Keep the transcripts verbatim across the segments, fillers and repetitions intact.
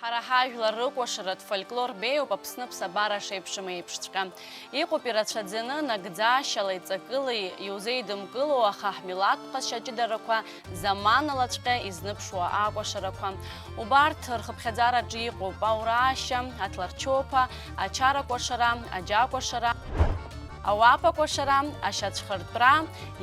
Ҳара ҳажәлар рыкәашаратә фольклор беиоуп Аԥсны аԥсабара шеиԥшым еиԥшҵәҟьа. Иҟоуп ирацәаӡаны, нагӡашьалеи ҵакылеи иузеидымкыло, аха ҳмилаҭ ҟазшьа ҷыдарақәа, заманалаҵәҟьа изныԥшуа акәашарақәа. Убарҭ рхыԥхьаӡараҿы иҟоуп аурашьа, аҭларчоуԥа, ачара кәашара, аџьа кәашара, ауапа кәашара, ашьацәхыртәра,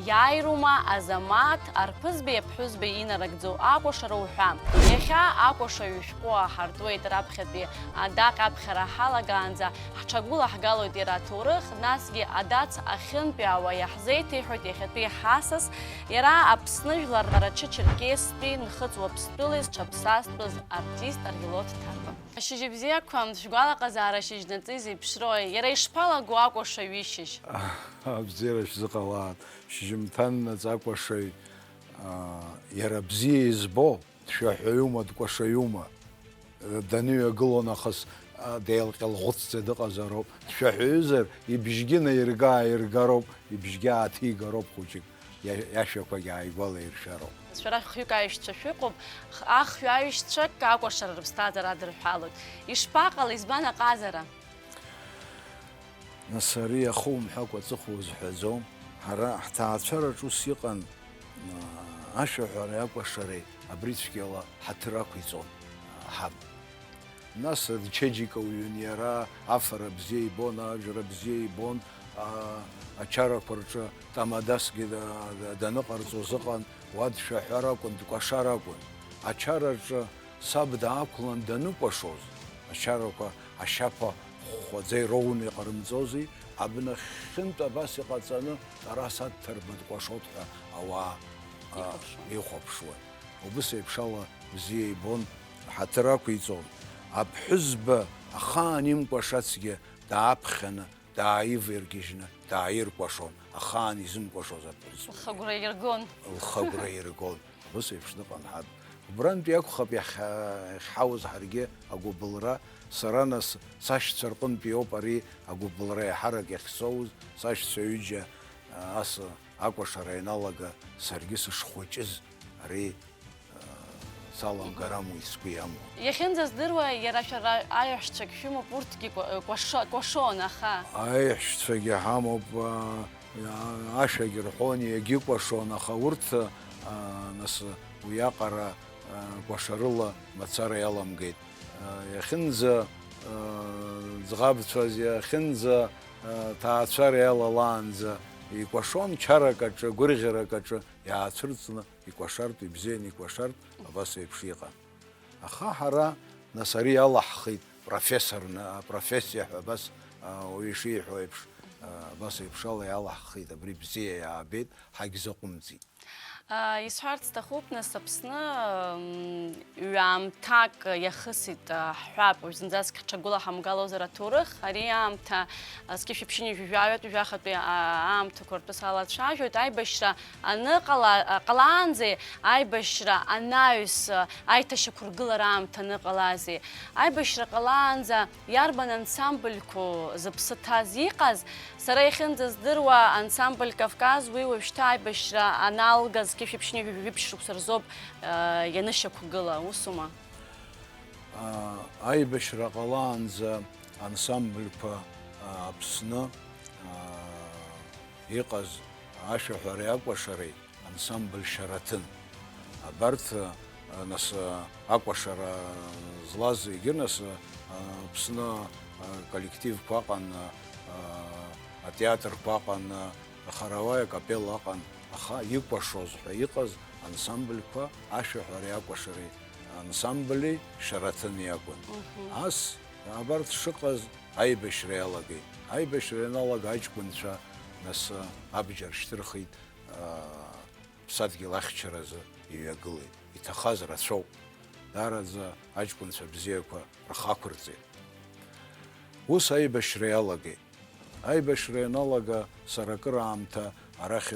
иааирума, азамаҭ, арԥызбеи аԥҳәызбеи инарыгӡо акәашара уҳәа. Иахьа акәашаҩ шәҟәы аҳартуеит раԥхьатәи адаҟьа аԥхьара ҳалагаанӡа, ҳҽагәылаҳгалоит иара аҭоурых, насгьы адац ахьынтәаауа иаҳзеиҭеиҳәоит иахьатәи ҳасас, иара Аԥсны жәлар рчы Черкесстәи Нхыҵ Уаԥстәылеи зҽаԥсазтәыз артист Аргьелоҭ Ҭарба. Ашьыжьбзиақәа, шәгәалаҟазаара шьыжьнаҵы изеиԥшрои? Иара ишԥалаго акәашаҩ ишьыжь? Абзиара шәзыҟалааит. Шьыжьымҭан наҵ акәашаҩ, аа, иара бзиа избо, дшәаҳәаҩума, дкәашаҩума, даныҩагыло нахыс, а, деилҟьа-лӷәыцӡа дыҟазароуп. Дшәаҳәаҩызар, ибжьгьы наирга-ааиргароуп, ибжьгьы ааҭигароуп хәыҷык. Иа-, иашәақәагьы ааигәалаиршәароуп. Шәара хҩык аишьцәа шәыҟоуп, х-, ахҩы аишьцәак акәашара рыԥсҭазаара адырҳәалоит. Ишԥаҟалеи, избан аҟазара? Нас ари ахы умҳәакәа аҵыхәа узҳәаӡом. Ҳара ҳҭаацәараҿ ус иҟан, аа, ашәаҳәареи акәашареи абри цәгьала ҳаҭыр ақәиҵон, аа, ҳаб. Нас дчеиџьыка уҩын иара, афара бзиа ибон, ажәра бзиа ибон, аа, ачарақәа рҿы тамадасгьы да-, да-, даныҟарҵоз ыҟан, уа дшәаҳәар акәын, дкәашар акәын. Ачараҿы саб даақәлан даныкәашоз, ачарақәа ашьаԥа хәхәаӡа ироуны иҟарымҵози, абнахьынтә абас иҟаҵаны Тарас Аҭҭарба дкәашоит ҳәа ауаа, а, ихәаԥшуан. Ихәаԥшуан. Убыс еиԥш ала бзиа ибон, ҳаҭыр ақәиҵон. Аԥҳәызба ахаан имкәашацгьы дааԥхьаны, дааиваиргьежьны, дааиркәашон, ахаан изымкәашоз аԥҳәызба. Лхагәра иргон. Лхагәра иргон. Ус еиԥш дыҟан ҳаб. Убрантәи акәхап иахьа-, иахьҳауз ҳаргьы агәыбылра. Сара нас сашьцәа рҟынтәи ауп ари агәыбылра еиҳарак иахьсоуз, сашьцәа ҩыџьа, а, ас акәашара ианалага, саргьы сышхәыҷыз ари, а, саламгар амуит, сгәы иамуит. Иахьынӡаздыруа, иара шәара аиҳәшьцәагь шәымоуп, урҭгьы кәа-, кәашо-, кәашон, аха. Аиҳәшьцәагьы ҳамоуп, а, Ашәагьы рҳәон, иагьыкәашон, аха урҭ, а, нас, уиаҟара, а, кәашарыла мацара иаламгеит. А, иахьынӡа, а, ӡӷабцәаз, иахьынӡа, а, ҭаацәара иалалаанӡа икәашон, чарак аҿы, гәырӷьарак аҿы иаацәырҵны икәашартә, ибзианы икәашартә, абас еиԥш иҟан. Аха ҳара, нас, ари иалаҳхит профессорны, апрофессиа ҳәа абас, а, уаҩы ишиҳәо еиԥш, а, абас еиԥш ала иалаҳхит, абри бзиа иаабеит, ҳагьзаҟәымҵит. А, исҳәарц сҭахуп, нас, Аԥсны, м, ҩ-аамҭак иахысит, а, ҳҳәап, уажә зынӡаск ҳҽагәылаҳамгалозар аҭоурых, ари аамҭа, а, зқьышә ԥшьынҩажәи жәаҩатәи жәахатәи, а, аамҭақәа ртәы салацәажәоит, аибашьра аныҟала-, ҟалаанӡеи аибашьра анаҩс, аиҭашьақәыргылара аамҭа аныҟалазеи? Аибашьра ҟалаанӡа иарбан ансамбльқәоу зыԥсы ҭаз иҟаз? Сара иахьынӡаздыруа, ансамбль Кавказ уи уажәшьҭа аибашьра аналгаз, зқьышә ԥшьынҩажәи жәиԥшь шықәса рзоуп, э, ианышьақәгыла, усума? А, аибашьра ҟалаанӡа ансамбльқәа, а, Аԥсны, а, иҟаз ашәаҳәареи акәашареи ансамбль Шьараҭын. Абарҭ, а, нас, а, акәашара злаз егьырҭ, нас, а, Аԥсны, а, коллективқәа ыҟан, а, атеатрқәа ыҟан, а, ахараваи акапелла ыҟан, аха икәашоз ҳәа иҟаз ансамбльқәа ашәаҳәареи акәашареи ансамбли Шьараҭыни акәын. Мгм. Ас абарҭ шыҟаз аибашьра иалагеит. Аибашьра ианалага аҷкәынцәа нас абџьар шьҭырхит, аа, ԥсадгьыл ахьчаразы иҩагылеит. Иҭахаз рацәоуп. Даараӡа аҷкәынцәа бзиақәа рхы ақәырҵеит. Ус аибашьра иалагеит. Аибашьра ианалага, сара акыраамҭа арахь,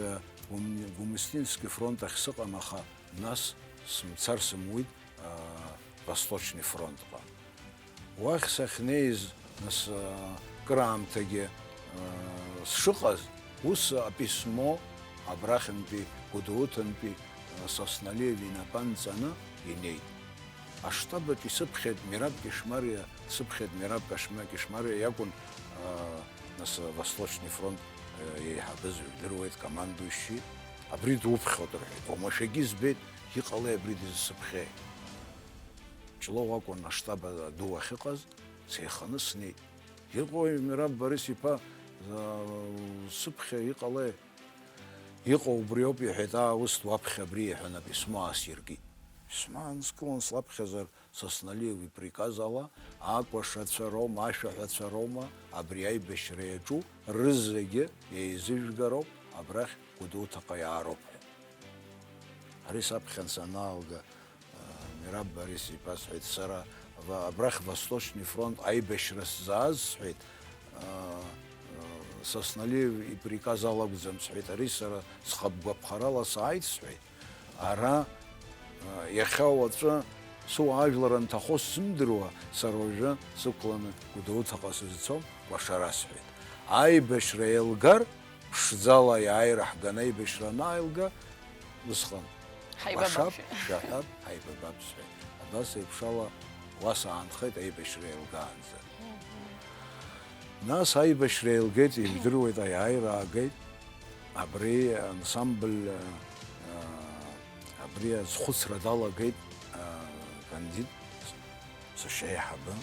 Гум-, Гумустински фронт ахь сыҟан, аха нас сымцар сымуит, а, Восточный фронтҟа. Уахь сахьнеиз, нас, а, кыраамҭагьы, а, сшыҟаз, ус аписмо абрахьынтәи, Гәдоуҭантәи, а, Сосналиев инапы анҵаны инеит. Аштабаҿ исыԥхьеит Мераб Кешмариа, сыԥхьеит Мераб Кашма-, Кешмариа иакәын, аа, нас, Восточный фронт, э, еиҳабыз, ижәдыруеит, командующий. Абри дуԥхьоит, рҳәеит. Уамашәагьы избеит, иҟалеи абри дызсыԥхьеи? Ҷлоу акәын аштаб аду ахьыҟаз, сеиханы снеит. Иҟои, Мераб Борис-иԥа, э, сыԥхьа иҟалеи? Иҟоу убриоуп, иҳәеит, аа, ус уаԥхьа абри, иҳәан, аписьмо аасиркит. Письмо аанскылан, слаԥхьаӡар, Сосналиев иприказ ала, акәашацәа роума, ашәаҳәацәа роума, абри аибашьра иаҿу рызегьы еизыжәгароуп, абрахь Гәдоуҭаҟа иаароуп ҳәа. Ари саԥхьан санаалга, Мераб Борис-иԥа, сҳәеит, сара ва-, абрахь Восточный фронт аибашьра сзааз, сҳәеит, а, а, Сосналиев иприказ ала акәӡам, сҳәеит, ари сара схатә гәаԥхарала сааит, сҳәеит. Ара, а, иахьа уаҵәы сыуаажәлар анҭахо сзымдыруа, сара уажәы сықәланы Гәдоуҭаҟа сызцом, кәашара, сҳәеит. Аибашьра еилгар, ԥшӡала иааира ҳганы аибашьра анааилга, усҟан Ҳаибабап, кәашап, шәа- шәаҳәап, ҳаибабап, сҳәеит. Абас еиԥш ала уа саанхеит аибашьра еилгаанӡа. Нас аибашьра еилгеит, ижәдыруеит, аиааира аагеит. Абри ансамбль, а, а, абри азхәыцра далагеит, а, Кандид, сашьа еиҳабы.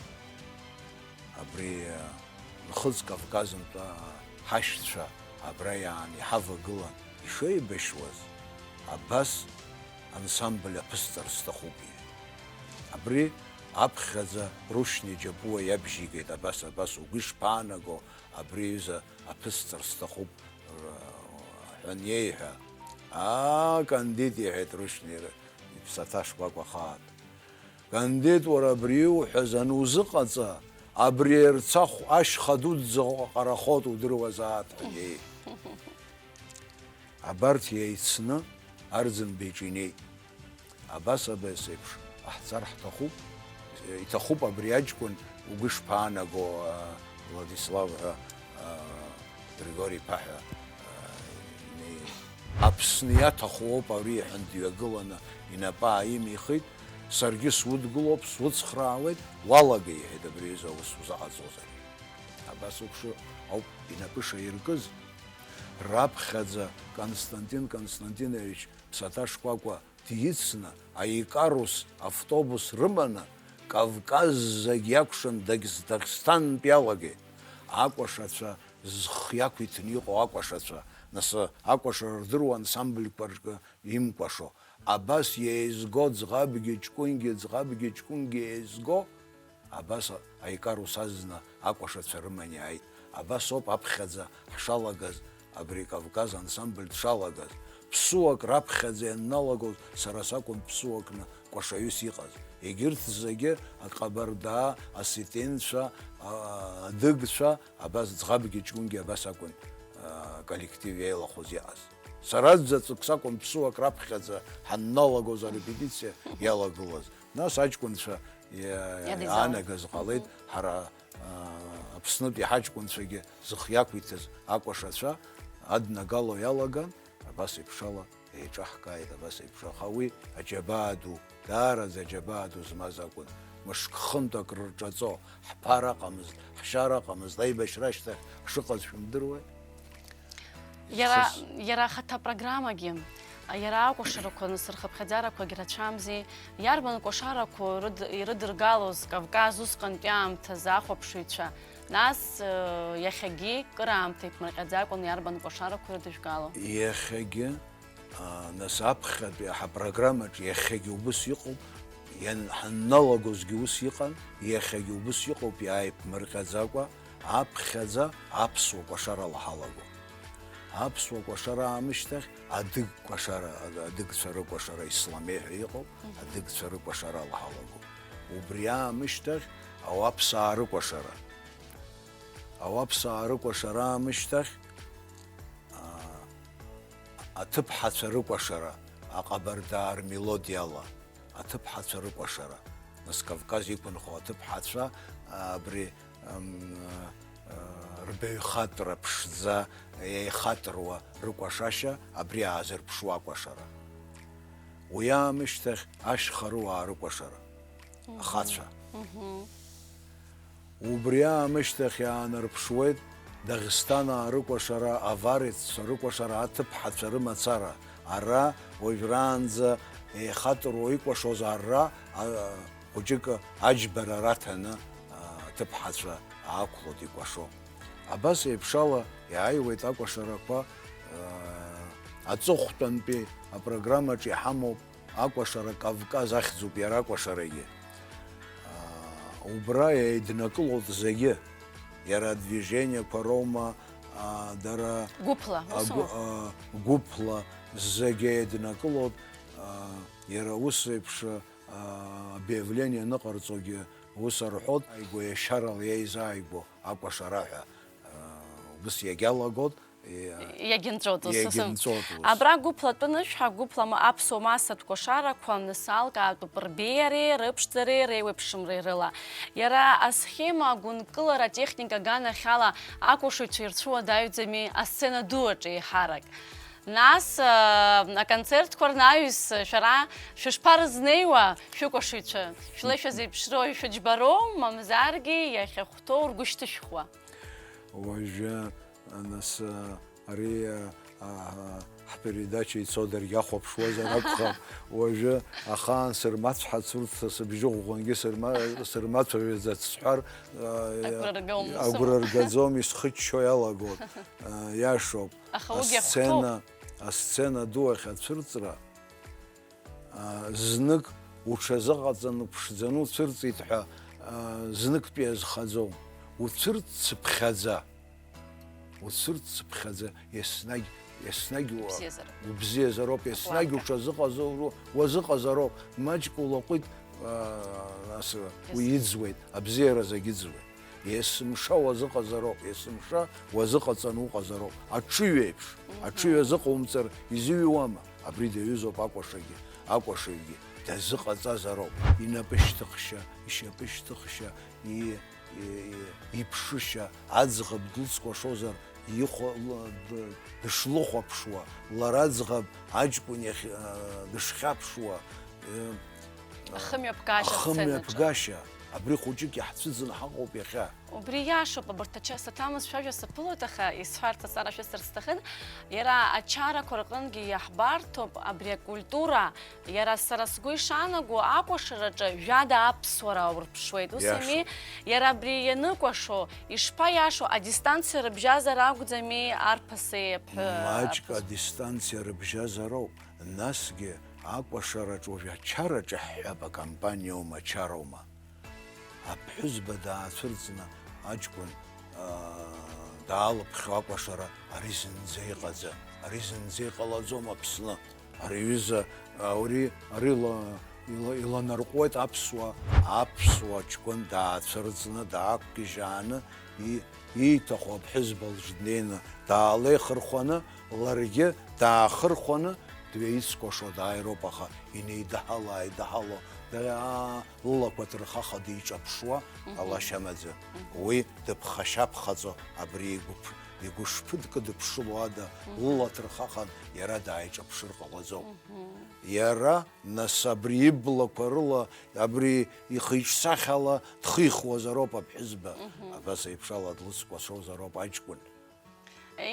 Абри, а, Нхыҵ Кавказынтәи ҳашьцәа абра иааны иҳавагылан ишеибашьуаз, абас ансамбль аԥысҵар сҭахуп, иҳәеит. Абри аԥхьаӡа Рушьни Џьапуа иабжьигеит, абас, абас угәы ишԥаанаго, абри аҩыза аԥысҵар сҭахуп, р-, ҳәа аниеиҳәа, аа, Кандид, иҳәеит Рушьни, р-, иԥсаҭа шкәакәа хаак. Кандид, уара абри иуҳәаз анузыҟаҵа, абри аерцахә ашьха дуӡӡа ҟаҟарахоит удыруазаап ҳәа иеиҳәеит. Абарҭ еицны Арӡынба иҿы инеит. Абас, абас еиԥш ҟаҳҵар ҳҭахуп. Иҭахуп абри аҷкәын угәы шԥаанаго, а, Владислав ҳәа, а, Григори-иԥа ҳәа, а, инеи-, Аԥсны иаҭаху ауп ари, иҳәан дҩагыланы инапы ааимихит. Саргьы судгылоуп, суцхраауеит, уалагеи, иҳәеит, абри аҩыза аус узаҟаҵозар. Абас уԥшы ауп инапы шаиркыз. Раԥхьаӡа Константин Константинович ԥсаҭа шкәакәа дицны, аикарус автобус рыманы, Кавказ зегь иакәшан дагь-, Дагестантә иалагеит. Акәашацәа зхы иақәиҭны иҟоу акәашацәа, нас, акәашара рдыруа ансамбльқәа рҿы имкәашо. Абас еизго ӡӷабгьы ҷкәынгьы, ӡӷабгьы ҷкәынгьы еизго, абас аикарус азна акәашацәа рыман иааит. Абас ауп аԥхьаӡа ҳшалагаз, абри Кавказ ансамбль дшалагаз. Ԥсуак раԥхьаӡа ианналагоз сара сакәын ԥсуакны кәашаҩыс иҟаз. Егьырҭ зегьы, аҟабардаа, осетинцәа, а-, адыгцәа, абас ӡӷабгьы ҷкәынгьы абас акәын, а, коллектив иеилахәыз иҟаз. Сара заҵәык сакәын ԥсуак раԥхьаӡа ҳанналагоз арепетициа иалагылаз. Нас аҷкәынцәа иа-, Иадиҵауан. Иаанагаз ҟалеит, ҳара, а, Аԥснытәи ҳаҷкәынцәагьы зых иақәиҭыз акәашацәа аднагало иалаган, абас еиԥшала еиҿаҳкааит, абас еиԥш. Аха уи аџьабаа ду, даараӡа аџьабаа ду змаз акәын. Мышк хынтә акрырҿаҵо, ҳԥара ыҟамызт, ҳшьара ыҟамызт, аибашьра ашьҭахь ҳшыҟаз шәымдыруеи? Иара, Сас- иара ахаҭа апрограммагьы, иара акәашарақәа, нас рхыԥхьаӡарақәагь рацәамзи, иарбан кәашарақәоу ирыд-, ирыдыргалоз Кавказ усҟантәи аамҭазы ахәаԥшыҩцәа, нас, э, иахьагьы кыраамҭа иԥмырҟьаӡакәан иарбан кәашарақәоу ирыдыжәгало? Иахьагьы, а, нас аԥхьатәи ҳапрограммаҿ иахьагьы убыс иҟоуп, иан-, ҳанналагозгьы ус иҟан, иахьагьы убыс иҟоуп, иааиԥмырҟьаӡакәа, аԥхьаӡа аԥсуа кәашарала ҳалагон. Аԥсуа кәашара аамышьҭахь адыг кәашара, адыгцәа рыкәашара, исламеи ҳәа иҟоуп, адыгцәа рыкәашарала ҳалагон. Убри аамышьҭахь ауаԥсаа рыкәашара. Ауаԥсаа рыкәашара аамышьҭахь, аа, аҭыԥҳацәа рыкәашара, аҟабардаа рмелодиала. Аҭыԥҳацәа рыкәашара. Нас Кавказ иқәынхо аҭыԥҳацәа, а, абри, ам, а, рбаҩхатәра ԥшӡа еихатыруа рыкәашашьа абри аазырԥшуа акәашара. Уи аамышьҭахь ашьхарыуаа рыкәашара. ахацәа. Убри аамышьҭахь иаанарԥшуеит Дагъисҭанаа рыкәашара, авареццәа рыкәашара, аҭыԥҳацәа рымацара. Ара уажәраанӡа еихатыруа икәашоз арра, а, хәыҷык аџьбара раҭаны, а, аҭыԥҳацәа аақәлоит икәашо. Абас еиԥшала иааиуеит акәашарақәа, а, аҵыхәтәантәи апрограммаҿ иҳамоуп. Акәашара Кавказ ахьӡуп иара акәашарагьы. Аа, убра еиднакылоит зегьы. Иара адвижениақәа роума, аа, дара Гәыԥла, агәы-, усоума? Аа, гәыԥла зегьы еиднакылоит, аа, иара ус еиԥш, аа, объявление аныҟарҵогьы ус рҳәоит, ааигәа иашьарала иеизааигәоу акәашара ҳәа, аа, ус иагьалагоит. Иа-, иагьынҵәоит ус, ус. Иагьынҵәоит ус. Абра гәыԥлатәы анышәҳәа, гәыԥла ма-, аԥсуа массатә кәашарақәа нысалкаатәуп рбеиареи, рыԥшӡареи, реиуеиԥшымреи рыла. Иара асхема гәынкылара атехника аганахьала акәашаҩцәа ирцәуадаҩӡами асцена ду аҿы еиҳарак? Нас, а, аконцертқәа рнаҩс шәара шәышԥарызнеиуа, шәыкәашаҩцәа? Шәлеишәа зеиԥшроу ишәыџьбароу, мамзаргьы иахьахәҭоу ргәышьҭышәхуа? Уажәы Нас, а, ари, а, а, ҳпередача ицо даргьы ахәаԥшуазар акәхап. Уажәы ахаан сырмацәҳац, урҭ сыбжьы ӷәӷәангьы сырма-, сырмацәажәаӡац сҳәар, а, Агәра ргом, агәра ргаӡом, исхыччо иалагоит. А, иашоуп. Аха уигьы ахәҭоуп. Асцена, асцена ду ахь ацәырҵра, а, знык уҽазыҟаҵаны, уԥшӡаны уцәырҵит ҳәа, а, зныктәи азхаӡом. Уцәырҵцыԥхьаӡа, уцәырҵцыԥхьаӡа, еснагь, еснагь уа-, Убзиазароуп. Убзиазароуп, еснагь Уарда. Уҽазыҟазо-, уазыҟазароуп. Маҷк улаҟәит, а, нас, уи Ес- иӡуеит, абзиара зегь иӡуеит. Есымша уазыҟазароуп, есымша уазыҟаҵаны уҟазароуп. Аҽыҩ еиԥш, Мгм. Аҽыҩ азыҟоумҵар изыҩуама? Абри даҩызоуп акәашагьы, акәашаҩгьы дазыҟаҵазароуп. Инапышьҭыхшьа, ишьапышьҭыхшьа, и-, и-, и-, иԥшышьа, аӡӷаб длыцкәашозар, ихәа-, ла-, д-, дышлыхәаԥшуа, лара аӡӷаб аҷкәын иахь, а, дышхьаԥшуа, э, Ахымҩаԥгашьа сценаҿы. Ахымҩаԥгашьа, абри хәыҷык иаҳцәыӡын ҳаҟоуп иахьа. Убри иашоуп, абарҭ ача-, саҭамыз шәажәа саԥылоит, аха исҳәарц аҵара шәысҭар сҭахын. Иара ачарақәа рҟынгьы иаҳбарҭоуп абри акультура, иара сара сгәы ишаанаго, акәашараҿы жәада аԥсуара аурԥшуеит. Ус Иашоуп. Ами, иара абри ианыкәашо, ишԥаиашоу, адистанциа рыбжьазар акәӡами арԥыси аԥҳәы-, Маҷк арԥыс? Адистанциа рыбжьазароуп. Насгьы акәашараҿ уажә ачара ҿаҳҳәап, акомпаниоума, ачароума. Аԥҳәызба даацәырҵны аҷкәын, аа, даалыԥхьо акәашара, ари зынӡа иҟаӡам, ари зынӡа иҟалаӡом Аԥсны. Ари аҩыза, ари, ари ила-, ила-, иланарҟәуеит аԥсуа, аԥсуа ҷкәын даацәырҵны, даақәгьежьааны, и-, ииҭаху аԥҳәызба лҿы днеины даалеихырхәаны, ларгьы даахырхәаны, дҩаицкәашо дааироуп, аха инеидаҳало-ааидаҳало, дара, лылақәа ҭырхаха диҿаԥшуа, Мгм. Ала шьамаӡа. Мгм. Уи дыԥхашьаԥхаҵо абри игәыԥ-, игәышԥы дкыдыԥшыло ада, Мгм. Лыла ҭырхахан иара дааиҿаԥшыр ҟалаӡом. Мгм. Иара, нас, абри иблақәа рыла, абри ихы-иҿсахьала дхихуазароуп аԥҳәызба. Мгм. Абас еиԥш ала длыцкәашозароуп аҷкәын.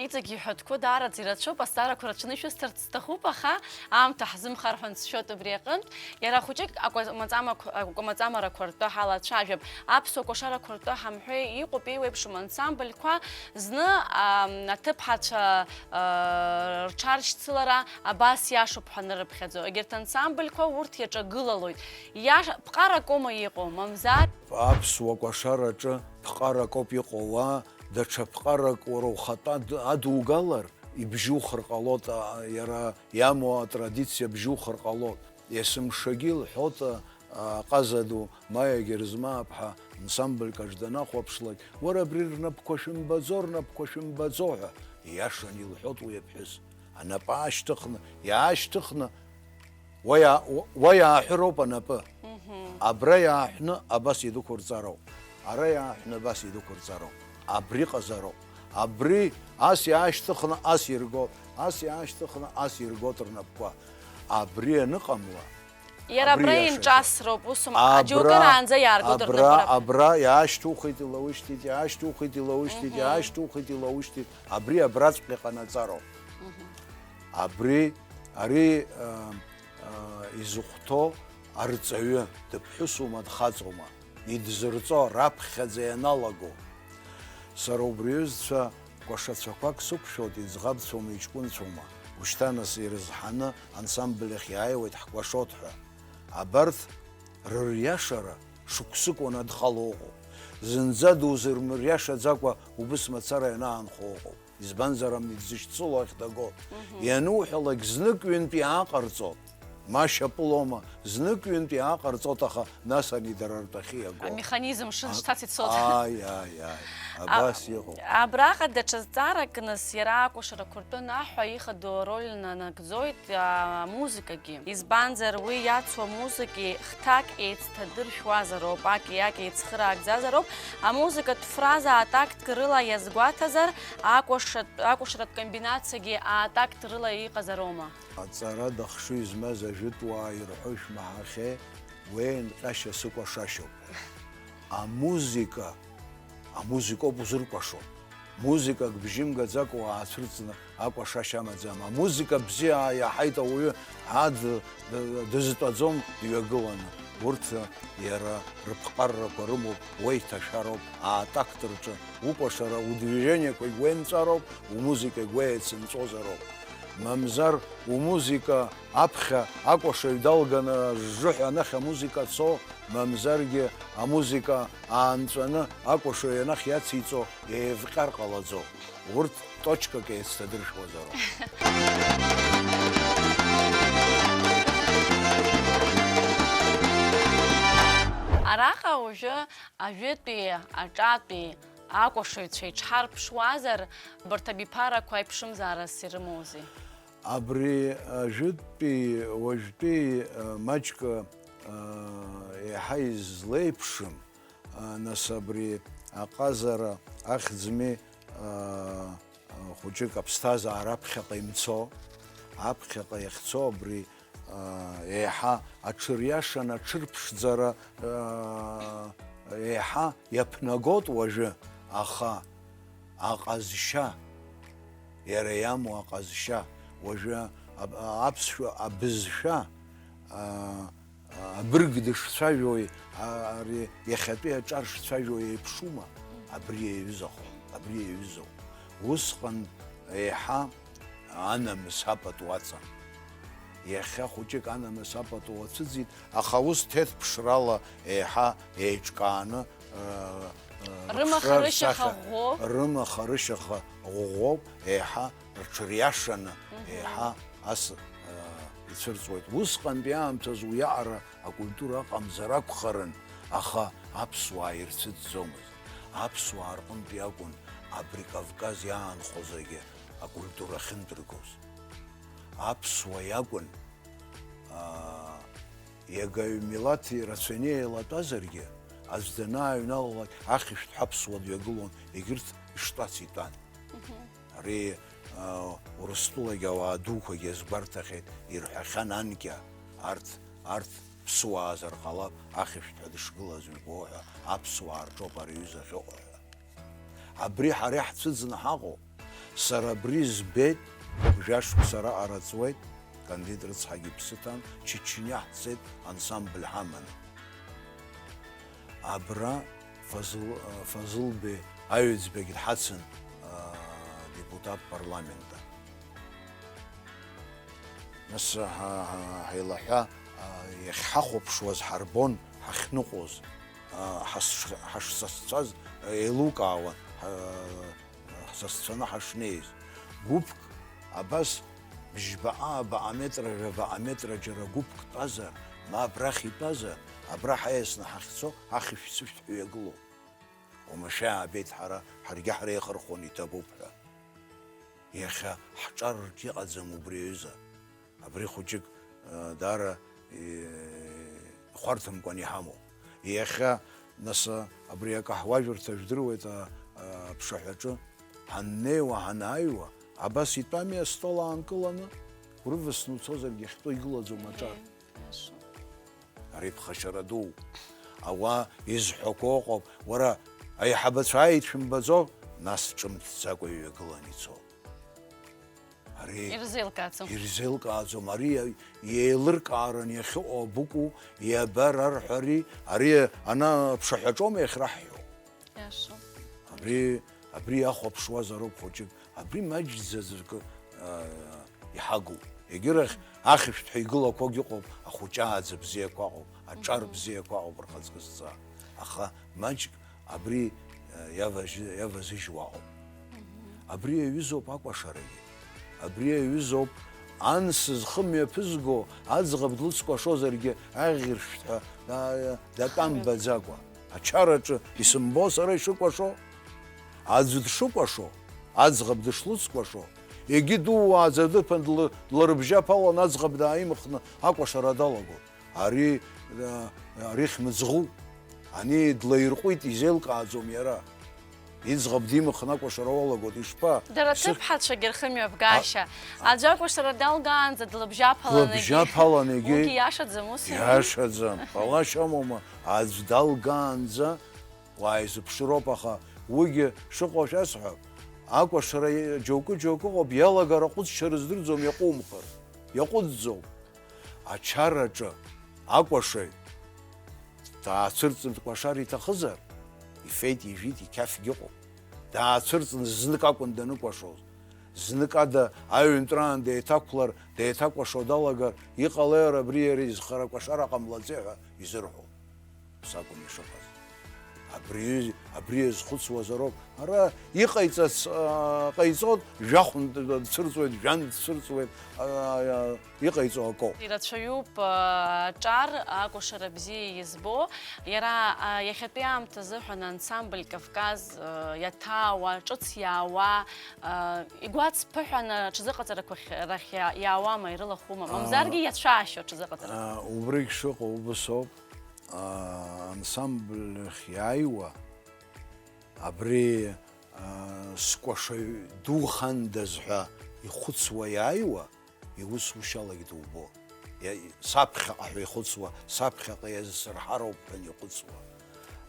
Иҵегь иҳәатәқәоу даараӡа ирацәоуп, азҵаарақәа рацәаны ишәысҭарц сҭахуп, аха аамҭа ҳзымхар ҳәа нсшәоит убри аҟынтә. Иара хәыҷык акәамаҵамақәа-, акәамаҵамарақәа ртәы ҳалацәажәап. Аԥсуа кәашарақәа ртәы ҳамҳәеи, иҟоуп еиуеиԥшым ансамбльқәа, зны, ам, аҭыԥҳацәа, а, рҽаршьцылара абас иашоуп ҳәа анырыԥхьаӡо. Егьырҭ ансамбльқәа урҭ иаҿагылалоит. Иаша-, ԥҟаракоума иҟоу, мамзар? Аԥсуа кәашараҿы ԥҟаракоуп иҟоу, уа даҽа ԥҟарак уара ухатәы ад-, адугалар, ибжьухыр ҟалоит, а, иара иамоу атрадициа бжьухыр ҟалоит. Есымшагьы илҳәоит, а, аҟаза ду Маиа Герзмааԥҳа ансамбльк аҿы данахәаԥшлак, уара абри рнапқәа шәымбаӡо, рнапқәа шәымбаӡо ҳәа, ииашаны илҳәоит уи аԥҳәыс. Анапы аашьҭыхны, иаашьҭыхны, уа иа-, уа иааҳәыроуп анапы. Мгм. Абра иааҳәны абас идәықәырҵароуп. Ара иааҳәны абас идәықәырҵароуп. Абри ҟазароуп. Абри ас иаашьҭыхны ас иргоит, ас иаашьҭыхны ас иргоит рнапқәа. Абри аныҟамла, Иара абра абра иаша инҿасроуп, усым, абра, аџьоукыраанӡа иааргоит абра, рнапы раԥхьа. Абра иаашьҭухит, илаушьҭит, иаашьҭухит, илаушьҭит, мгм, иаашьҭухит, илаушьҭит, абри абраҵәҟьа иҟанаҵароуп. Мгм. Абри, ари, а, а, изыхәҭоу арҵаҩы дыԥҳәысума, дхаҵоума, идзырҵо раԥхьаӡа ианалаго. Сара убри аҩызцәа кәашацәақәак сықәшәоит, иӡӷабцәоума, иҷкәынцәоума, ушьҭа нас ирызҳаны ансамбль ахь иааиуеит ҳкәашоит ҳәа. Абарҭ рыриашара шықәсык уанадхало ыҟоуп. Зынӡа дузырмыриашаӡакәа убыс мацара ианаанхо ыҟоуп. Избанзар, амни дзышьцыло ахь даго. Мгм. Иануҳәалак, знык-ҩынтә иааҟарҵо, ма шьапылома, знык-ҩынтә иааҟарҵоит, аха нас ани дара ртәахьы иаго. Амеханизм шыцәцац ицоит. Ааи, ааи, ааи. А-, абас иҟоуп. Абраҟа даҽа зҵаарак, нас, иара акәашарақәа ртәы анаҳҳәа, ихадоу ароль нанагӡоит, а, амузыкагьы. Избанзар, уи иацу амузыкеи хҭак еицҭадыршәуазароуп, аки-аки еицхыраагӡазароуп. Амузыкатә фраза атактк рыла иазгәаҭазар, акәашатә, акәашаратә комбинациагьы атакт рыла иҟазароума? Аҵара дахшыҩ змаз ажәытә уаа ирҳәо шәмаҳахьеи, уеинҟьашьа сыкәашашьоуп ҳәа. Амузыка, амузыкоуп узыркәашо. Музыкак бжьы мгаӡакәа уаацәырҵны акәашашьа амаӡам. Амузыка бзиа иаҳаит ауаҩы, ад, д-, дызтәаӡом дҩагыланы. Урҭ иара рыԥҟаррақәа рымоуп, уеиҭашәароуп, атакт рҿы укәашара, удвижениақәагь уеинҵәароуп, умузыкагь уеицынҵәозароуп. Мамзар умузыка аԥхьа акәашаҩ далганы ажжыҳәа анахь амузыка цо, мамзаргьы амузыка аанҵәаны акәашаҩ анахь иациҵо еивҟьар ҟалаӡом. Урҭ точкак еицҭадыршәуазароуп. Араҟа уажәы ажәытәи, аҿатәи акәашаҩцәа иҽҳарԥшуазар, абарҭ абиԥарақәа аиԥшымзаарас ирымоузеи? Абри ажәытәтәи, уажәтәи, а, маҷк, а, еиҳа излеиԥшым, а, нас абри аҟазара ахьӡми, а, а, хәыҷык аԥсҭазаара аԥхьаҟа имцо, аԥхьаҟа иахьцо абри, а, еиҳа аҽыриашан, аҽырԥшӡара, а, еиҳа иаԥнагот уажәы, аха аҟазшьа, иара иамоу аҟазшьа, уажәы аб-, аԥсшәа абызшәа, а, абырг дышцәажәои, а, ари иахьатәи аҿар шцәажәо еиԥшума? Абри иаҩызахо, абри иаҩызоуп. Усҟан еиҳа анамыс апату аҵан. Иахьа хәыҷык анамыс апату уацәыӡит, аха ус ҭеҭԥшрала еиҳа еиҿкааны, ы, ы, рымаха-рышьаха ӷәӷәоуп. Рымаха-рышьаха ӷәӷәоуп, еиҳа рҽыриашаны, мгм, еиҳа ас, ы, ицәырҵуеит. Усҟантәи аамҭазы уиаҟара акультура ыҟамзар акәхарын, аха аԥсуаа ирцәыӡӡомызт. Аԥсуаа рҟынтәи акәын абри Кавказ иаанхо зегьы акультура ахьынтәыргоз. Аԥсуа иакәын, аа, иага аҩ-, милаҭ ирацәаны еилатәазаргьы, аӡә данааҩналалак, ахьышәҭҳәа аԥсуа дҩагылон, егьырҭ иштәац итәан. Мгм. Ари, аа, Урыстәылагьы ауаа дуқәагьы азгәарҭахьеит, ирҳәахьан анкьа, арҭ, арҭ ԥсуаазар ҟалап, ахьышәҭҳәа дышгылаз ҩбо ҳәа аԥсуаа рҿоуп ари аҩыза ахьыҟоу ҳәа. Абри ҳара иаҳцәыӡны ҳаҟоуп. Сара абри збеит, жәашықәса араҟа раҵуеит, Кандид рыцҳагьы иԥсы ҭан, Чечниа ҳцеит ансамбль ҳаманы. Абра Фазыл, Фазылбеи Аҩӡбагь дҳацын, а, депутат парламента. Нас ҳа, ҳа, ҳаилаҳәа, а, иахьҳахәаԥшуаз ҳарбон ҳахьныҟәоз, а, ҳаш-, ҳашсасцәаз еилукаауан, ҳа-, ҳсасцәаны ҳашнеиз. Гәыԥк абас бжьба-ааба аметра, жәаба аметра џьара гәыԥк тәазар, ма абрахь итәазар, абра ҳаиасны ҳахьцо ахьышәҭ-сышәҭ ҳәа иагылоуп. Уамашәа аабеит ҳара, ҳаргьы ҳреихырхәон иҭабуп ҳәа. Иахьа ҳҿар рҿы иҟаӡам убри аҩыза. Абри хәыҷык, э, даара, э, ихәарҭамкәан иҳамоуп. Иахьа, нас, абри акаҳуажәырҭа жәдыруеит, а, а, аԥшаҳәаҿы. Ҳаннеиуа, ҳанааиуа, абас итәами астол аанкыланы? Урывсны уцозаргьы ахьтәоу игылаӡом аҿар. Иашоуп. Ари ԥхашьара дууп. Ауаа изҳәақәо ыҟоуп, уара, аиҳабацәа ааит шәымбаӡо, нас ҿымҭӡакәа иҩагылан ицо. Ари ирзеилкааӡом. Ирзеилкааӡом. Ари еилыркааран иахьыҟоу абыкәу, иабар арҳәари, ари ана аԥшаҳәаҿоума иахьраҳҳәо? Иашоуп. Абри, абри иахәаԥшуазароуп хәыҷык. Абри маҷӡаӡакы, аа, иҳагу. Егьырахь ахьышәҭҳәа игылақәогь ыҟоуп, ахәыҷы ааӡа бзиақәа ыҟоуп, аҿар бзиақәа ыҟоуп рхаҵкы зҵаа. Аха маҷк абри, э, иаважьы-, иавазыжьуа ыҟоуп. Абри аҩызоуп акәашарагьы. Абри аҩызоуп ан сызхы мҩаԥызго аӡӷаб длыцкәашозаргьы аӷьыршәҭҳәа да-, датәамбаӡакәа. Ачараҿы исымбо сара ишыкәашо? Аӡә дшыкәашо, аӡӷаб дышлыцкәашо, егьи дууааӡа дыԥан длы-, дларыбжьаԥалан аӡӷаб дааимхны акәашара далагон. Ари, а, ари хьмыӡӷуп. Ани длаирҟәит, изеилкааӡом иара. Иӡӷаб димхны акәашара уалагоит, ишԥа? Дара ԥсыр- ҭыԥҳацәагьы рхымҩаԥгашьа. А, а. Аӡә акәашара далгаанӡа длыбжьаԥалан егьи. Длыбжьаԥалан егьи. Уигьы иашаӡам, ус иҟоу? Иашаӡам. Ҟалашьа амоума, аӡә далгаанӡа уааизыԥшыроуп, аха уигьы шыҟоу шәасҳәап. Акәашара џьоукы-џьоукы ыҟоуп, иалагара ҟәыҵшьа рыздырӡом, иаҟәумхар. Иаҟәыҵӡом. Ачараҿы акәашаҩ даацәырҵны дкәашар иҭахызар, ифеит, ижәит, иқьафгьы ыҟоуп. Даацәырҵны знык акәын даныкәашоз. Знык ада аҩынтәраан деиҭақәлар, деиҭакәашо далагар, иҟалеи ара абри иара изхара кәашара ҟамлаӡеи ҳәа изырҳәон. Ус акәын ишыҟаз. Абри, абри иазхәыцуазароуп. Ара иҟаиҵац, аа, ҟаиҵоит, жәахә дцәырҵуеит, жәан дцәырҵуеит, аа, иҟаиҵо акоуп. Ирацәаҩуп, аа, аҿар акәашара бзиа избо. Иара, аа, иахьатәи аамҭа азыҳәан ансамбль Кавказ, аа, иаҭаауа, ҿыц иаауа, аа, игәацԥыҳәаны аҽазыҟаҵарақәа рахь иа-, иаауама, ирылахәума? Мамзаргьы иацәаашьо аҽазыҟаҵарақәа. Аа, убригь шыҟоу убыс ауп. Аа, ансамбль ахь иааиуа, абри, аа, скәашаҩ духандаз ҳәа ихәыцуа иааиуа, иусушьалагь дубо. Иа-, саԥхьаҟа ҳәа ихәыцуа, саԥхьаҟа иазсырҳароуп ҳәа ихәыцуа.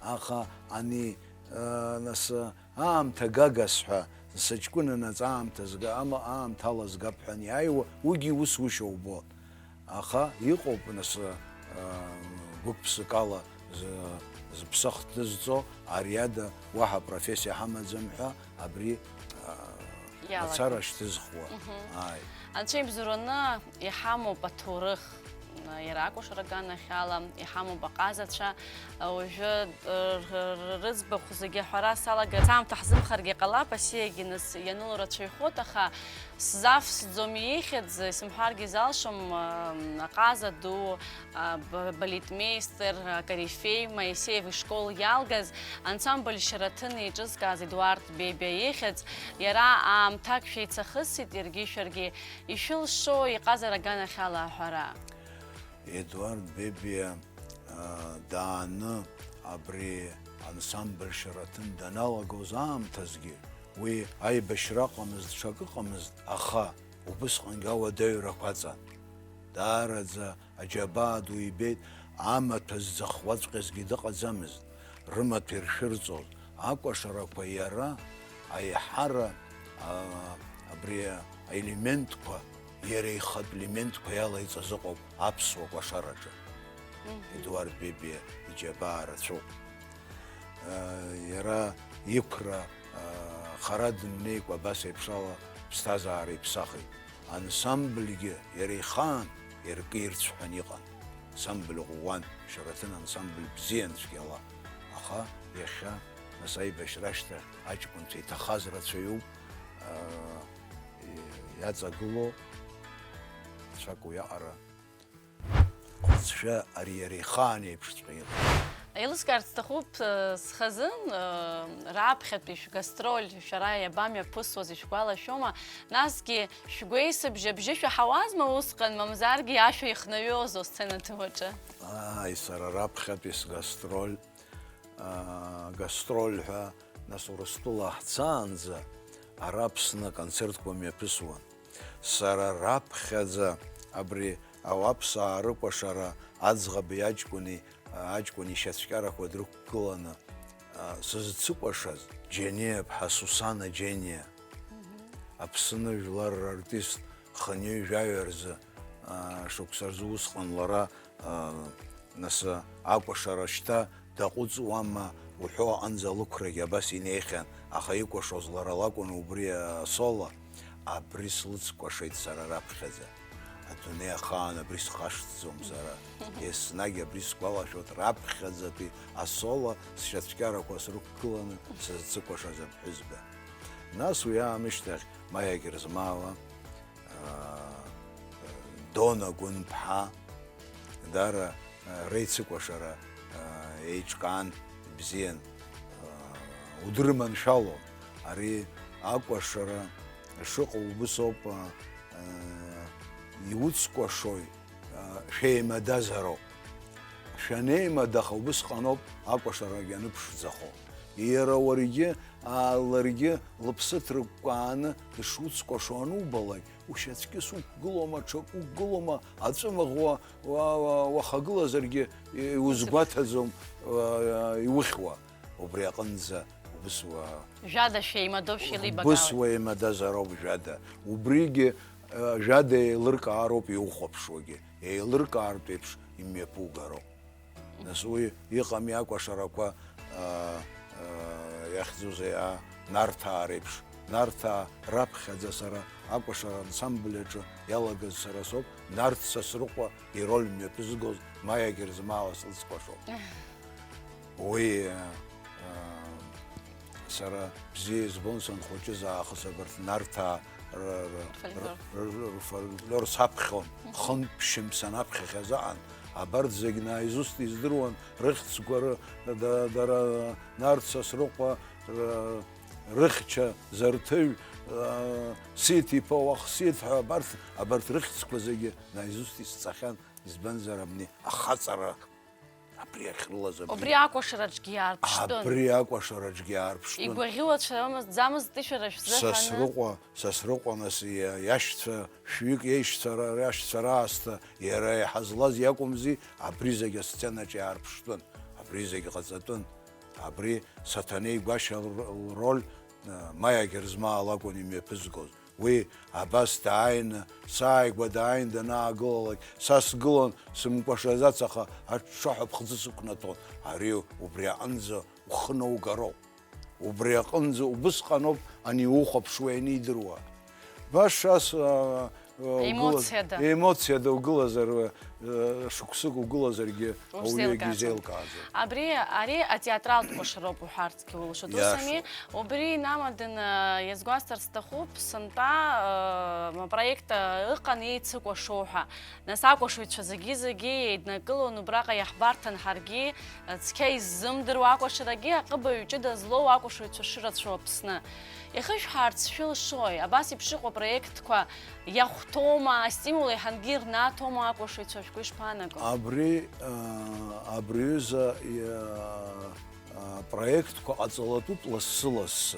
Аха ани, аа, нас, аамҭа гагас ҳәа, сыҷкәынанаҵ аамҭа зга-, ама-, аамҭала згап ҳәа аниааиуа, уигьы иусушьа убон. Аха иҟоуп, нас, а, гәык-ԥсыкала зы-, зыԥсы ахҭнызҵо, ари ада уаҳа профессиа ҳамаӡам ҳәа, абри, а, иалагеит. Мацара шьҭызхуа. Мгм. Ааи. Анцәа ибзоураны иҳамоуп аҭоурых, иара акәашара аганахьала, иҳамоуп аҟазацәа, уажәы, р-, р-, рыӡбахә зегьы аҳәара салагар, аамҭа ҳзымхаргьы ҟалап, асиагьы нас ианыло рацәаҩхоит, аха сзавсӡом ихьӡ, исымҳәаргьы залшом, а, аҟаза ду, а, б-, балетмеистер, а, корифеи Моисеев ишкол иалгаз, ансамбль Шьараҭын еиҿызкааз Едуард Бебиа ихьӡ, иара аамҭак шәеицахысит, иаргьы шәаргьы ишәылшо иҟазар аганахьала аҳәара. Едуард Бебиа, аа, дааны абри ансамбль Шьараҭын даналагоз аамҭазгьы, уи аибашьра ыҟамызт, ҽак ыҟамызт, аха убысҟангьы ауадаҩрақәа аҵан. Даараӡа аџьабаа ду ибеит, амаҭәа зӡахуаҵәҟьазгьы дыҟаӡамызт, рымаҭәа иршәырҵоз, акәашарақәа иара аиҳара, аа, абри аелементқәа, иара ихатә елементқәа иалаиҵаз ыҟоуп аԥсуа кәашараҿы. Мгм. Едуард Бебиа иџьабаа рацәоуп. Э, иара иқәра, э, хара дымнеикәа абас еиԥшала ԥсҭазаара иԥсахит. Ансамбльгьы иара ихаан иркы-ирцә ҳәа иҟан. Ансамбль ӷәӷәан, Шьараҭын ансамбль бзиан цәгьала. Аха иахьа, нас аибашьра ашьҭахь аҷкәынцәа иҭахаз рацәаҩуп, э, иаҵагылоу, цәак уиаҟара. Лҵшәа ари иара ихаан еиԥшҵәҟьа иҟан. Еилыскаарц сҭахуп, э, схазын, э, раԥхьатәи шәгастроль шәара иабамҩаԥысуаз ишәгәалашәома? Насгьы шәгәеисыбжьы абжьы шәаҳауазма усҟан, мамзаргьы ашәа ихнаҩозу асценаду аҿы? Ааи, сара раԥхьатәи сгастроль, аа, гастроль ҳәа, нас Урыстәыла ҳцаанӡа ара Аԥсны аконцертқәа мҩаԥысуан. Сара раԥхьаӡа абри ауаԥсаа рыкәашара аӡӷаби аҷкәыни, аҷкәын ишьацәкьарақәа дрықәгыланы, сызцыкәашаз, Џьениа ԥҳа Сусана Џьениа, Аԥсны жәлар рартист, хынҩажәаҩа рзы, шықәса рзы усҟан лара, нас, акәашара шьҭа даҟәыҵуама уҳәо аҟынӡа лықәрагьы абас инеихьан, аха икәашоз лара лакәын убри асоло, абри слыцкәашеит сара раԥхьаӡа. Адунеи ахаан абри схашҭӡом сара. Еснагь абри сгәалашәоит, раԥхьаӡатәи асоло сшьацәкьарақәа срықәгыланы сызцыкәашаз аԥҳәызба. Нас уи аамышьҭахь Маиа Герзмаова, аа, Дона Гәынԥҳа, даара, аа, реицыкәашара, аа, еиҿкаан, ибзиан. Удырманшәалом. Ари акәашара шыҟоу убыс ауп, аа, иуцкәашои, аа, шәеимададароуп. Шәанеимадаха убысҟаноуп акәашарагьы аныԥшӡахо. Иара уаргьы, аа, ларгьы лыԥсы ҭрыкәкәааны дышуцкәашо анубалак, ушьацәкьыс уқәгылома, ҽак уқәгылома, аҵәымӷ уа-, уа-, уа-, уахагылазаргьы, и-, иузгәаҭаӡом, уа-, иухьуа. Убри аҟынӡа убыс уа-, Жәада шәеимадоуп, шәеилибакаауеит. Убыс уеимадазароуп Жәада. Убригьы, э, Жәада еилыркаароуп иухәаԥшуагьы. Еилыркаартә еиԥш имҩаԥугароуп. Нас уи иҟами акәашарақәа, аа, аа, иахьӡузеи, аа, Нарҭаа реиԥш. Нарҭаа раԥхьаӡа сара акәашара ансамбль аҿы иалагаз сара соуп, Нарҭ Сасрыҟәа ироль мҩаԥызгоз Маиа Герзмаова слыцкәашоуп. Уи, аа, сара бзиа избон санхәыҷыз аахыс абарҭ Нарҭаа р-, р-, Фольклор. р-, р-, рфольклор саԥхьон, Мгм. Хынтә ԥшьымз санаԥхьахьаз аҟан, абарҭ зегь наизуст издыруан, рыхьӡқәа ры-, да-, дара, Нарҭ Сасрыҟәа, р-, рыхьча, Зарҭыжә, а, Сиҭ-иԥа Уахсиҭ ҳәа абарҭ, абарҭ рыхьӡқәа зегьы наизуст исҵахьан, избанзар, абни ахаҵара Абри ахьрылаз абри. Убри акәашараҿгьы иаарԥштәын. Абри акәашараҿгьы иаарԥштәын. Игәаӷьуацәамызт, ӡамызт ишәара шәзыҳәаны. Сасрыҟәа, Сасрыҟәа нас иа-, иашьцәа, шәҩык иеишьцәа ра-, рашьцәа раасҭа, иара иҳазлаз иакәымзи, абри зегь асценаҿ иаарԥштәын, абри зегь ҟаҵатәын. Абри Саҭанеи Гәашьа лр-, лроль, э, Маиа Герзмаа лакәын имҩаԥызгоз. Уи абас дааины, сааигәа дааины данаагылалак, са сгылан, сымкәашаӡац, аха аҽҽаҳәа ԥхӡы сықәнаҭон. Ари убри аҟынӡа ухы наугароуп. Убри аҟынӡа убысҟаноуп ани иухәаԥшуеи анидыруа. Баша ас, а, а, угыла-, Емоциада. Емоциада угылазар, а, шықәсык угылазаргьы ауаҩы егьизеилкааӡом. Абри, ари атеатралтә кәашароуп уҳәарц. Иулшоит, усами, иашоуп. Убри инамаданы иазгәасҭарц сҭахуп, сынтәа, э, проект, э, ыҟан еицыкәашо ҳәа. Нас акәашаҩцәа зегьы-зегьы еиднакылон, убраҟа иаҳбарҭан ҳаргьы, э, цқьа иззымдыруа акәашарагьы, аҟыбаҩ ҷыда злоу акәашаҩцәа шырацәоу Аԥсны. Ихышәҳәаарц шәылшои? Абас еиԥш иҟоу апроектқәа иахәҭоума, астимул еиҳангьы ирнаҭома акәашаҩцәа, шәгәы ишԥаанаго? Абри, э, абри аҩыза, э, апроектқәа ҟаҵалатәуп лассы-лассы.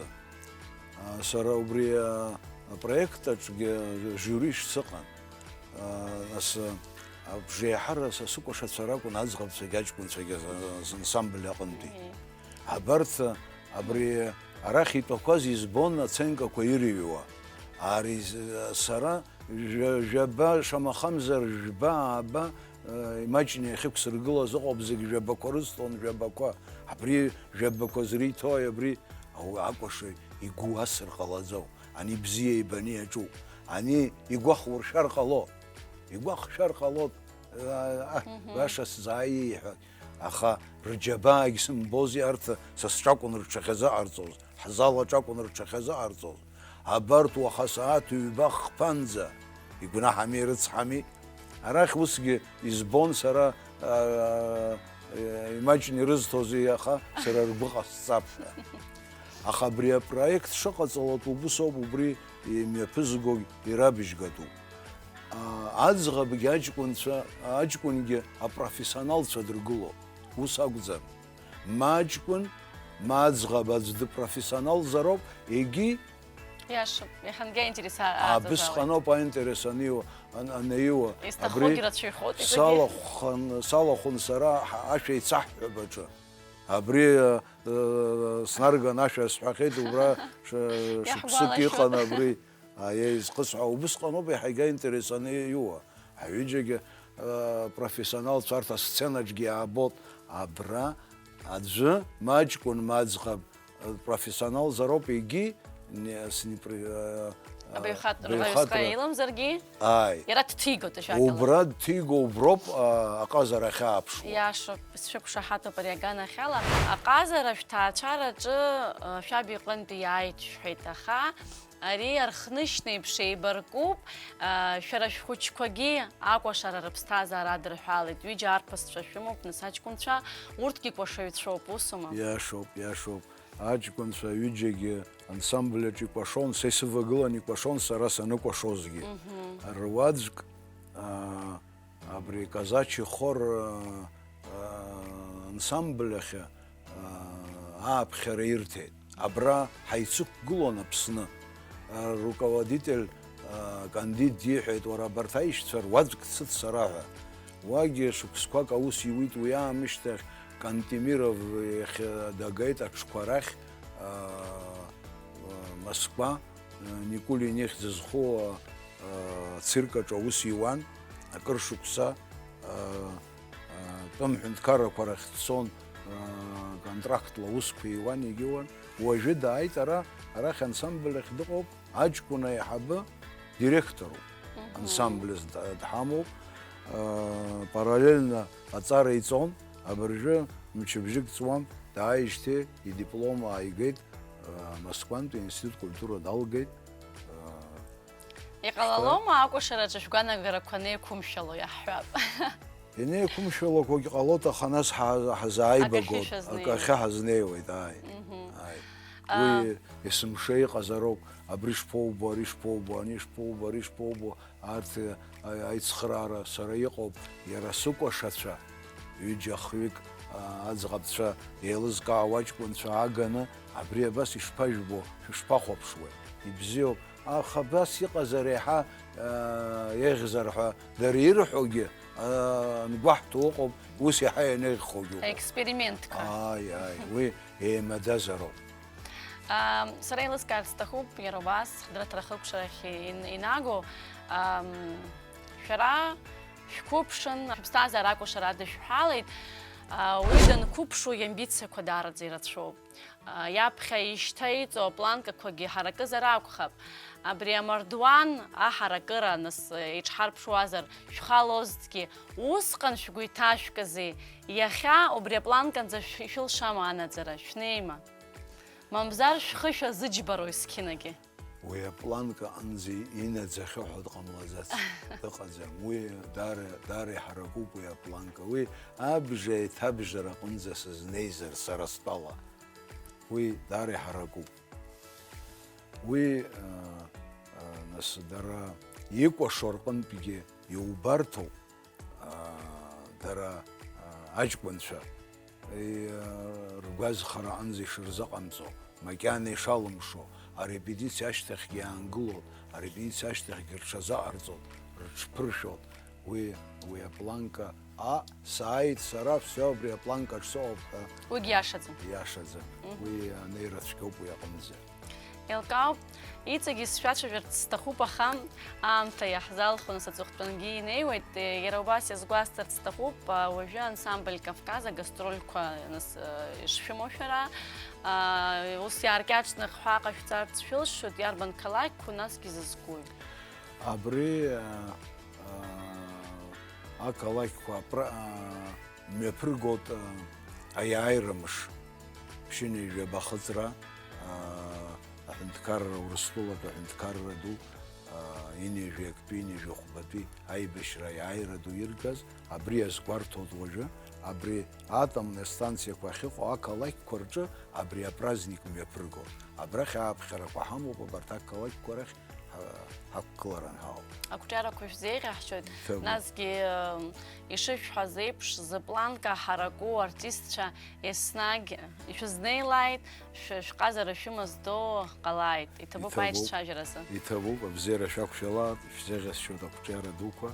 А, сара убри, а, апроект аҿгьы жиуришь сыҟан. А, нас, а, абжеиҳара са сыкәашацәа ракәын аӡӷабцәагьы аҷкәынцәагьы, а, ансамбль аҟынтәи. Мгм. Абарҭ, а, абри арахь итәақәаз избон аценкақәа ирыҩуа. Ари з-, сара Жәа-, жәаба, шамахамзар, жәба-ааба, э, имаҷны иахьықәсыргылаз ыҟоуп, зегь жәабақәа рысҭон, жәабақәа. Абри жәабақәа зриҭои абри? Ауи акәашаҩ игәы уасыр ҟалаӡом. Ани бзиа ибаны иаҿуп. Ани игәахәыршәар ҟало. Игәахәшәар ҟалоит, э, а, Мгм. Баша сзааиеи ҳәа. Аха рџьабаагь сымбози, арҭ са сҿакәын рҽахьазыҟарҵоз, ҳзал аҿакәын рҽахьазыҟарҵоз. Абарҭ уаха асааҭ ҩба хԥанӡа, игәнаҳами, ирыцҳами? Арахь усгьы избон сара, аа, имаҷны ирызҭозеи, аха сара ргәы ҟасҵап ҳәа. Аха абри апроект шыҟаҵалатәу убыс ауп, убри имҩаԥызгогь ирабжьгатәуп. Аа, аӡӷабгьы аҷкәынцәа, аҷкәынгьы апрофессионалцәа дыргылоуп. Ус акәӡам. Ма аҷкәын, ма аӡӷаб аӡә дыпрофессионалзароуп, егьи Иашоуп, иахьангьы аинтерес ааҵазаауеит. Абысҟаноуп аинтерес аниуа, ан-, анаиуа. Изҭахугьы рацәаҩхоит, иҵегьы. Салахәхан, салахәын сара ҳа-, ашәа еицаҳҳәап аҿы. Абри, э, э, снарган ашәа сҳәахьеит, убра ш-, шықәсык иҟан абри, а, еизхысҳәа. Убысҟаноуп иаҳагьы аинтерес анаиуа. Аҩыџьагьы, э, профессионалцәа арҭ асценаҿгьы иаабот. Абра аӡәы, маҷкәын, маӡӷаб, э, профессионалзароуп, егьи не-, снепри-, э, э, Абаҩхатәра баҩхатәра. Аҩсҟа иламзаргьы, ааи, иара дҭигоит, ажәакала. Убра дҭиго уброуп, а, аҟазара ахьааԥшуа. Иашоуп, сшәықәшаҳаҭуп ари аганахьала. Аҟазара шәҭаацәараҿы, э, шәаб иҟынтәи иааит шәҳәеит, аха ари архнышьна еиԥш еибаркуп, а, шәара шәхәыҷқәагьы акәашара рыԥсҭазаара адырҳәалеит, ҩыџьа арԥысцәа шәымоуп, нас аҷкәынцәа, урҭгьы кәашаҩцәоуп, усума? Иашоуп, иашоуп. Аҷкәынцәа ҩыџьагьы ансамбль аҿы икәашон, са исывагылан икәашон, сара саныкәашозгьы. Мгм. Руаӡәк, а, Абри Казачи хор, э, э, ансамбль ахь, э, ааԥхьара ирҭеит. Абра ҳаицықәгылон Аԥсны. Э, руководитель, э, Кандид диҳәеит, уара, абарҭ аишьцәа руаӡәк дсыццара ҳәа. Уагьы шықәсқәак аус иуит, уи аамышьҭахь Кантемиров иахь дагеит аҽқәа рахь, э, э, Москва. Никулин ихьӡ зху, а, цирк аҿы аус иуан, акыр шықәса, а, а, тәым ҳәынҭқаррақәа рахь дцон, а, контрактла аусқәа иуан, егьиуан. Уажәы дааит ара, арахь ансамбль ахь дыҟоуп, аҷкәын аиҳабы директоруп. Мгм. Ансамбль д-, дҳамоуп. А, параллельно аҵара иҵон, абыржәы мчыбжьык ҵуам, дааижьҭеи идиплом ааигеит. Москвантәи аинститут культура далгеит. Иҟалалома акәашараҿы шәгәанагарақәа неиқәымшәало, иаҳҳәап? Инеиқәымшәалақәагь ҟалоит, аха нас ҳа-, ҳазааибагоит, акахьы ҳазнеиуеит, ааи. Мгм. Ааи. А. Уи есымша иҟазароуп, абри шԥоубо, ари шԥоубо, ани шԥоубо, ари шԥоубо, Арҭ, а, аицхыраара сара иҟоуп, иара сыкәашацәа, ҩыџьа-хҩык, а, аӡӷабцәа, еилызкаауа аҷкәынцәа аганы, абри абас ишԥажәбо, шәышԥахәаԥшуеи? Ибзиоуп, аха абас иҟазар еиҳа, а, еиӷьзар ҳәа дара ирҳәогьы, а, ангәаҳҭо ыҟоуп, ус еиҳа ианеиӷьхогьы ыҟоуп. Аекспериментқәа. Ааи, ааи, уи еимадазароуп. Ам, сара еилыскаарц сҭахуп, иара убас, ҳдырраҭара хылаԥшрахь ин-, инагоу, ам, шәара шәқәыԥшын, шәыԥсҭазаара акәашара адышәҳәалеит. А, уаҩы данқәыԥшу иамбициақәа даараӡа ирацәоуп. А, иаԥхьа ишьҭаиҵо апланкақәагьы ҳаракызар акәхап. Абри амардуан аҳаракыра, нас, иҽҳарԥшуазар, шәхалозҭгьы, усҟан шәгәы иҭашәкызеи? Иахьа убри апланканӡа шә-, ишәылшама анаӡара, шәнеима? Мамзар шәхы шәазыџьбароу есқьынагьы? Уи апланка аҟынӡа инаӡахьоу ҳәа дҟамлаӡац, дыҟаӡам. Уи даара, даара иҳаракуп уи апланка. Уи абжа еиҭабжара аҟынӡа сызнеизар, сара стәала. Уи даара иҳаракуп. Уи, а, а, нас, дара икәашо рҟынтәгьы иубарҭоуп. А, дара, а, аҷкәынцәа, и, а, ргәазхара аҟынӡа ишырзыҟамҵо, макьана ишалымшо, арепетициа ашьҭахьгьы иаангылот, арепетициа ашьҭахьгьы рҽазыҟарҵот, рыҽԥыршәот, уи, уи апланка, а, сааит сара, всё, абри апланкаҿ сыҟоуп ҳәа. Уигь иашаӡам. Иашаӡам. Мгм. Уи анеира цәгьоуп уи аҟынӡа. Еилкаауп, иҵегьы сшәацәажәарц сҭахуп, аха аамҭа иаҳзалхо, нас, аҵыхәтәангьы инеиуеит. Иара убас иазгәасҭарц сҭахуп, уажәы ансамбль Кавказ агастрольқәа, нас, ишшәымоу шәара, ус иааркьаҿны хҳәаа ҟашәҵарц шәылшоит, иарбан қалақьқәоу, насгьы изызкуи? Абри, а, а, ақалақьқәа апра-, а, мҩаԥыргоит, а, аиааира мыш, ԥшьынҩажәи абахыҵра, а, аҳәынҭқарра, Урыстәылатәи аҳәынҭқарра ду, а, ҩынҩажәи актәи, ҩынҩажәи хәбатәи аибашьра аиааира ду иргаз, абри иазгәарҭоит уажәы, абри атомная станциақәа ахьыҟоу ақалақьқәа рҿы абри апраздник мҩаԥырго. Абрахь ааԥхьарақәа ҳамоуп, абарҭ ақалақьқәа рахь ҳа ҳақәгыларан ҳауп. Ақәҿиарақәа шәзеиӷьаҳшьоит. Иҭабуп. Насгьы, м, ишышәҳәаз еиԥш, зыпланка ҳараку артистцәа еснагь шәызнеилааит, шәы-, шәҟазара шәымаздо ҟалааит. Иҭабуп Иҭабуп. Аиҿцәажәаразы. Иҭабуп, абзиара шәақәшәалааит, шәзеиӷьасшьоит ақәҿиара дуқәа,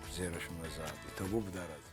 абзиара шәымазааит. Иҭабуп, дараӡа.